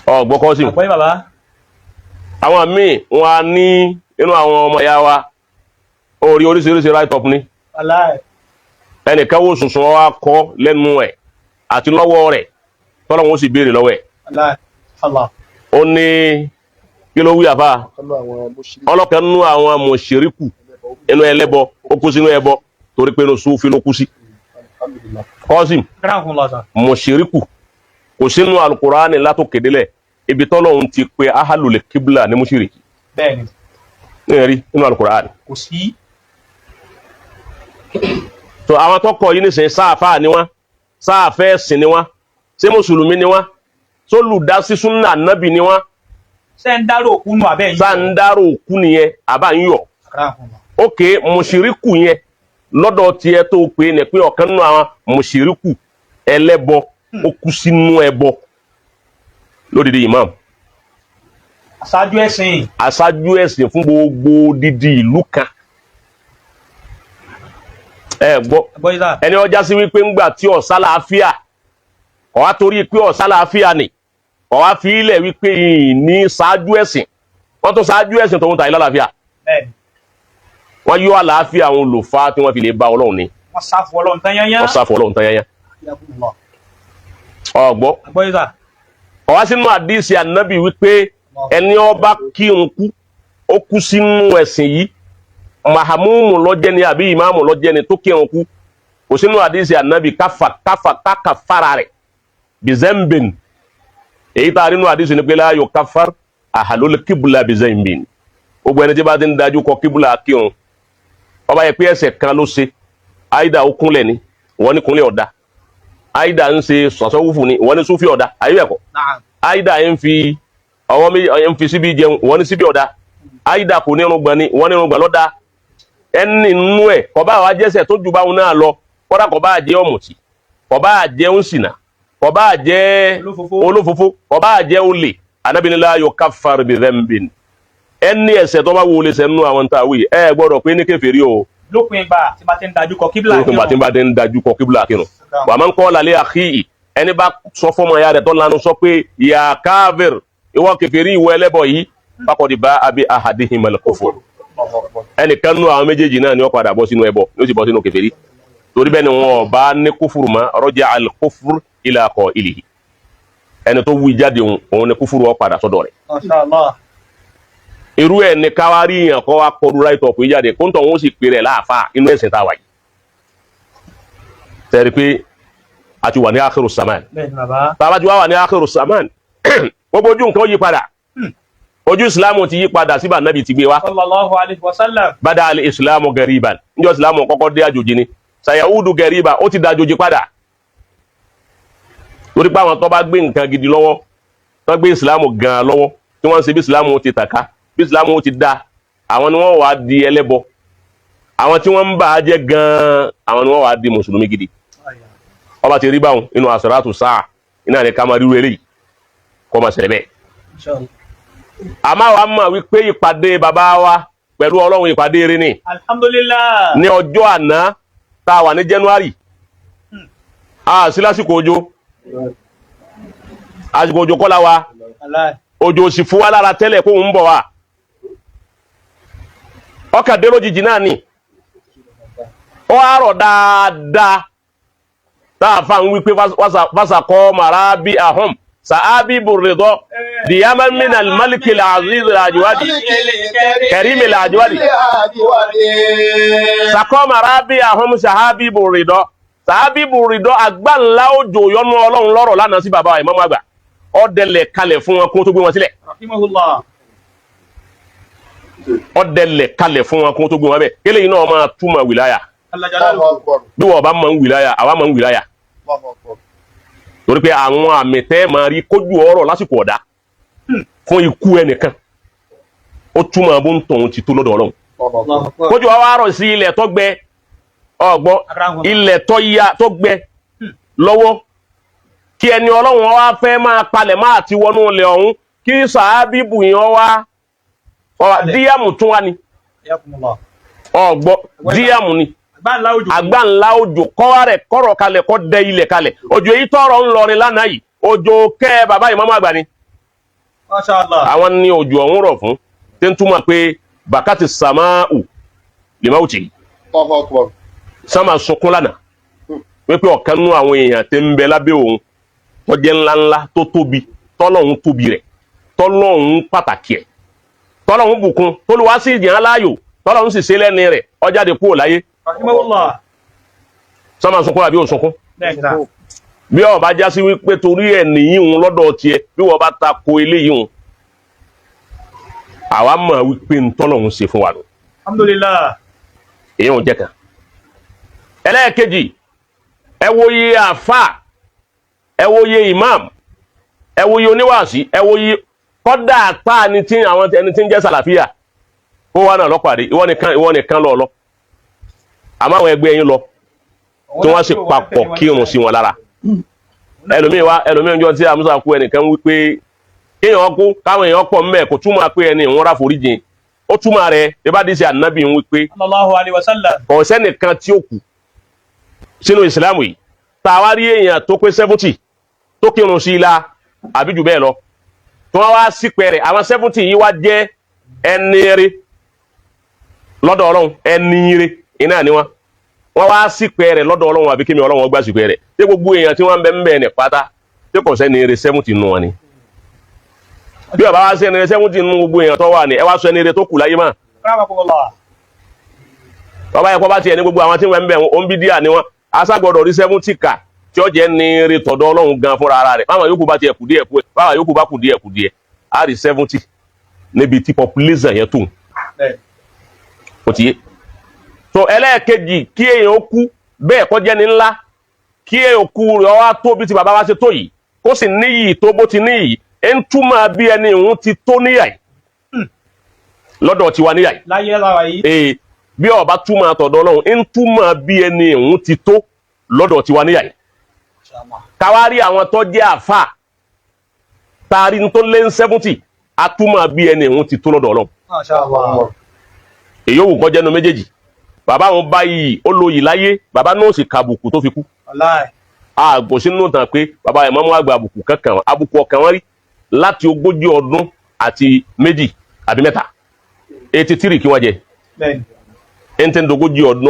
Ọ̀gbọ́n kọ́ sí. Àgbọ́yé bàbá. Àwọn míì wọn á ní inú àwọn ọmọ ìyá wa orí oríṣiríṣi write up ni. Wàláì. Ẹnìkan wo sùnsùn wa kọ́ lẹ́nu ẹ̀ àti lọ́wọ́ rẹ̀, tọ́lọ́ wọn ó sì béèrè lọ́wọ́ ẹ̀. Wàláì. Allah. Ó ní kí ló wí, àfa? Ọlọ́kan nú àwọn mùṣírikù inú ẹlẹ́bọ, ó kú sínú ẹbọ torí pé inú súfì ló kú sí. Kọ́sìm. Akramakumullah sir. Mùṣírikù kò sínú alukurani látòkèdélẹ̀ ibi tọ́lọ́hún ti pe ahalul kíbla ní mùṣírikì. Bẹ́ẹ̀ni. Ní ẹ̀rí nínú alukurani. Kò sí. So àwọn tó kọ yìí nísìnyí, sáàfà ni wọ́n, sáàfẹ́ ẹ̀sìn ni wọ́n, ṣé mùsùlùmí ni wọ́n, sólùdásí súnà nábì ni wọ́n? Ṣé ń dárò òkú nù abẹ́ yìí? Sáńdárò òkú nìyẹn àbá ń yọ. Akramakumullah. Ókè, mùṣíríkù yẹn lọ́dọ̀ tiẹ̀ tó pé ní pé ọ̀kan nínú àwọn mùṣíríkù ẹlẹ́bọ, ó kú sínú ẹbọ lódìdí imam. Aṣáájú ẹ̀sìn. Aṣáájú ẹ̀sìn fún gbogbo dídí ìlú kan, ẹ gbọ́? Àgbọ́yé sir. Ẹni ọjà sí wípé ńgbà tí ọ̀sá làáfíà kọ̀ wá, torí pé ọ̀sá làáfíà ni kọ̀ wá fi ilẹ̀ wípé ìní ṣáájú ẹ̀sìn, wọ́n tó ṣáájú ẹ̀sìn tòun tàyí lálàáfíà. Bẹ́ẹ̀ni. Wọ́n yọ àlàáfíà àwọn olùfà tí wọ́n fi lè bá Ọlọ́run ni. Wọ́n sáfù Ọlọ́run tán yányán. Wọ́n sáfù Ọlọ́run tán yányán. Akramakumullah. Ọ̀gbọ́? Àgbọ́yé sir. Kọ̀ wá sínú àdìsí ànábì wípé ẹni ọba kírun kú, ó kú sínú ẹ̀sìn yìí, mahamumu lọ́jẹ́ ni àbí ìmáàmù lọ́jẹ́ ni tó kírun kú, kò sínú àdìsí ànábì káfà káfà káka fara rẹ̀ bizembin. Èyí tá a rí nínú àdìsí ni pé la yukaffar ahlul kíbula bizembin. Gbogbo ẹni tí bá ti ń dájú kọ kíbula kírun, ọba yẹ pé ẹsẹ̀ kan ló ṣe, àìdá ó kúnlẹ̀ ni, wọ́n ní kúnlẹ̀ ọ̀dà, àìdá ń ṣe sọ̀sọ́wúfù ni, wọ́n ní súfì ọ̀dà, àyè ẹ̀kọ́. Naam. Àìdá ń fi ọwọ́ mi ń fi síbi jẹun, wọ́n ní síbi ọ̀dà, àìdá kò ní irùngbọ̀n ni, wọ́n ní irùngbọ̀n lọ́dà. Ẹni nínú ẹ̀ kọ́ bá wa jẹ́sẹ̀ tó ju báwọn náà lọ, kọ́dà kọ́ bá jẹ́ ọ̀mùtí, kọ́ bá jẹ́ òǹsìnà, kọ́ bá jẹ́ Olófófó. olófófó, kọ́ bá jẹ́ olè, Ànábì ní la yukaffar bi dhanbin. Ẹni ẹ̀ṣẹ̀ tó bá wo lè ṣẹ̀ nínú àwọn tá a wí, ẹ gbọ́dọ̀ pé ní kèfèrí o. Lópin ìgbà tí bá ti ń dájú kọ kíbla. Lópin ìgbà tí bá ti ń dájú kọ kíbla kírun. Wa man qala li akhihi, ẹni bá sọ fọmọ ya rẹ̀ tó lanu sọ pé ya kafir, ìwọ kèfèrí, ìwọ ẹlẹ́bọ yìí, faqad ba'a bi ahadihimal kufr. Ẹnìkan nú àwọn méjèèjì náà ni ó padà bọ́ sínú ẹbọ, ni ó sì bọ́ sínú kèfèrí, torí bẹ́ẹ̀ ni wọn ò bá ní kúfùrù mọ́, raja'a al-kufr ila qa'ilihi. Ẹni tó wí jáde òun, òun ni kúfùrù ó padà sọ́dọ̀ rẹ̀. Masha Allah. Irú ẹ̀ ní káwárí yàn kọ́ wa kọlu right up yìí jáde, kó ń tọ̀ wọ́n sì pè rẹ̀ láàfáà inú ẹ̀sìn tá a wà yìí. Sẹ́ẹ̀rì pé a ti wà ní akhiru zaman. Bẹ́ẹ̀ni bàbá. Tá a bá ti wá wà ní akhiru zaman, gbogbo ojú nǹkan ó yí padà. Ojú ìsìlámù ti yí padà síbà nábì ti gbé wa. Sallallahu alayhi wa sallam. Bada al islamu gariban, níjọ́ ìsìlámù kọ́kọ́ dé, àjòjì ni. Sayaudu gariba, ó ti dàjòjì padà, torí pé àwọn tó bá gbé nǹkan gidi lọ́wọ́, tó gbé ìsìlámù gan lọ́wọ́, tí wọ́n ń ṣe bí ìsìlámù ti tàka, bí ìsìlámù ti da, àwọn ni wọ́n wàá di ẹlẹ́bọ. Àwọn tí wọ́n ń bà á jẹ́ gan, àwọn ni wọ́n wàá di mùsùlùmí gidi. Ọba ti rí báwọn inú asratu sáà iná rẹ̀ ká máa ríru eléyìí kọ́ máa ṣẹlẹ̀ bẹ́ẹ̀. Insha Allah. Àmọ́ àwa mọ̀ wípé ìpàdé bàbá wa pẹ̀lú Ọlọ́run, ìpàdé eré ni. Alhamdulillah. Ní ọjọ́ àná tá a wà ní January, a sí lásìkò òjò, àsìkò òjò kọ́ la wa. Wallahi. Òjò sì fún wa lára tẹ́lẹ̀ kó ń bọ̀ wá, ọkà dé lójijì náà ni ó á rọ̀ dáadáa tá a fa ń wí pé fasakọ́ marabi ahum sàábì bùrìdọ́ diyaman min al-maliki al-aziz al-ajwadi karimi al-ajwadi sakọ́ marabi ahum sàábì bùrìdọ́ sàábì bùrìdọ́. Àgbàǹlá òjò yọnu Ọlọ́run lọ́rọ̀ lánàá sí bàbá ìmáàmù àgbà, ọ̀dẹlẹ̀ kalẹ̀ fún wọn kó tó gbé wọn sílẹ̀. Rahimahullah. Ọ̀dẹlẹ̀ kalẹ̀ fún wọn kó tó gbé wọn bẹ̀. Kélé yìí náà máa túmọ̀ wìláyà. Jalla jalaluhu. Bí wọn bá máa ń wìláyà, àwa máa ń wìláyà, torí pé àwọn àmì tẹ́ máa rí kójú ọ̀rọ̀ lásìkò ọ̀dá fún ikú ẹnìkan, ó túmọ̀ bó ń tọ̀hún ti tó lọ́dọ̀ Ọlọ́run. Allahu akbar. Kójú wa wá rọ̀ sí ilẹ̀ tó gbẹ, ọ̀gbọ́n, ilẹ̀ tó ya tó gbẹ lọ́wọ́, kí ẹni Ọlọ́run wá fẹ́ máa palẹ̀ máa ti wọnú ilẹ̀ ọ̀hún, kí sàábìbù yẹn wá díyàmù tún wá ni. Hayakumullah. Ọ̀gbọ́n, díyàmù ni. Àgbàǹlá òjò. Àgbàǹlá òjò kọ́ rẹ̀ kọ́rọ̀ kalẹ̀, kọ́ dẹ ilẹ̀ kalẹ̀. Òjò èyí tọrọ ń lọrin lánàá yìí, òjò kẹ́ bàbá ìmáàmù àgbà ni. Masha Allah. Àwọn ní òjò ọ̀hún rọ̀ fún, tí ń túmọ̀ pé bàkàtì sàmáù lèmọ́ọ̀tì. Allahu Akbar. Sámà sunkún lánàá wípé ọ̀kan nú àwọn èèyàn tí ń bẹ lábẹ́ òun tó jẹ́ ńláńlá, tó tóbi, tọ́lọ́hún tóbi rẹ̀, tọ́lọ́hún pàtàkì ẹ̀, tọ́lọ́hún bùkún, tólúwá sí ìjìyàn láàyò, tọ́lọ́hún sì ṣe lẹ́ni rẹ̀, ó jáde kúrò láyé. Rahimahullah. Sámà sunkún àbí ò sunkún? Bẹ́ẹ̀ sà. Bí ó bá já sí wípé torí ẹ̀ nìyí òun lọ́dọ̀ tiẹ̀, bí wọ́n bá ta ko eléyìí òun, àwa mọ̀ wípé ntọ́lọ́hún ṣe fún wa nù. Alhamdulillah. Èyí ò jẹ́ kan. Ẹlẹ́ẹ̀kejì, ẹ wo iye àfà, ẹ wo iye imam, ẹ wo iye oníwàásí, ẹ wo iye kọ́dà àpá ni tí àwọn ẹni tí ń jẹ́ sàlàfíà kó wà náà lọ́pàdé. Ìwọ nìkan, ìwọ nìkan lọ lọ, àmọ́ àwọn ẹgbẹ́ yín lọ tí wọ́n sì papọ̀ kírun sí wọn lára. Ẹlòmíì wá, ẹlòmíì ń jọ tí amusa kú, ẹnìkan wí pé kéèyàn kú káwọn èèyàn pọ̀ mbẹ́ kò túmọ̀ pé ẹni ìwọ́n ráforíjìn. Ó túmọ̀ rẹ̀ ìbádìí sí ànábì ń wí pé Sallallahu alaihi wasallam. kò sẹ́nìkan tí ó kù sínú ìsìlámù yìí tá a wá rí èèyàn tó pé 70 tó kírun sí i la àbí jù bẹ́ẹ̀ lọ, tí wọ́n wá sípẹ́ rẹ̀, àwọn 70 yìí wá jẹ́ ẹni rí lọ́dọ̀ Ọlọ́run, ẹni rí iná ni wọ́n wá sípẹ́ rẹ̀ lọ́dọ̀ Ọlọ́run, àbí kémi Ọlọ́run gbà sípẹ́ rẹ̀. Tí gbogbo èèyàn tí wọ́n ń bẹ ń bẹ ní pátá tí kò sẹ́ni rí 70 nù wọn ni, bí ọba wá sí ẹni rí 70 nù gbogbo èèyàn tó wà ní, ẹ wá sọ ẹni rí tó kù láyé mọ́. Rahimahullah. Tọ́ba yẹ kó bá tiẹ̀ ní gbogbo àwọn tí wọ́n ń bẹ̀ wọ́n ń bí díà ni wọ́n aṣágbọ́dọ̀ rí 70 kà tí ó jẹ́ ní rí tọ̀dọ̀ Ọlọ́run gan fúnra ara rẹ̀. Báwọn yòókù bá tiẹ̀ kù díẹ̀ kú, báwọn yòókù bá kù díẹ̀ kù díẹ̀, á rí 70 níbi tí population yẹn tó. Bẹ́ẹ̀. Ó ti yé. Tó ẹlẹ́ẹ̀kejì, kí èèyàn ó kú bẹ́ẹ̀ kó jẹ́ ní ńlá, kí èèyàn kú rẹ̀ wá tó bí ti bàbá wa ṣe tó yìí, kó sì níyì tó bó ti níyì, ẹ̀ ń túmọ̀ bí ẹni òun ti tó níyà yìí lọ́dọ̀ tiwa níyà yìí. Láyé lára yìí. Ee, bí ó bá túmọ̀ àtọ̀dọ̀ Ọlọ́run, ń túmọ̀ bí ẹni òun ti tó lọ́dọ̀ tiwa níyà yìí. Masha Allah. Káwárí àwọn tó jẹ́ àfà taari tó lé ní 70, a túmọ̀ bí ẹni òun ti tó lọ́dọ̀ Ọlọ́run. Masha Allah. Èyí ò wù kọjá nu méjèèjì. Bàbá àwọn bá yìí, ó lo yìí láyé, bàbá náà sì kàbùkù tó fi kú. Wallahi. Àgbò sínú tàn pé bàbá ìmáàmù àgbà àbùkù kankan, àbùkù ọkàn wọn rí láti 32 ọdún àbí 3, 83 kí wọ́n jẹ. Bẹ́ẹ̀. Ẹni 33 ọdún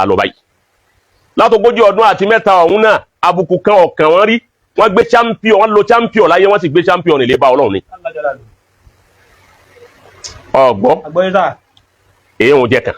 lọ báyìí, látogójì ọdún àti mẹ́ta ọ̀hún náà, àbùkù kan ọ̀kàn wọn rí. Wọ́n gbé champion, wọ́n lo champion láyé, wọ́n sì gbé champion nílé bá Ọlọ́run ni. Allah jalalu. Ọ̀gbọ́. Àgbọ́yé sà. Èyí ò jẹ́ kan.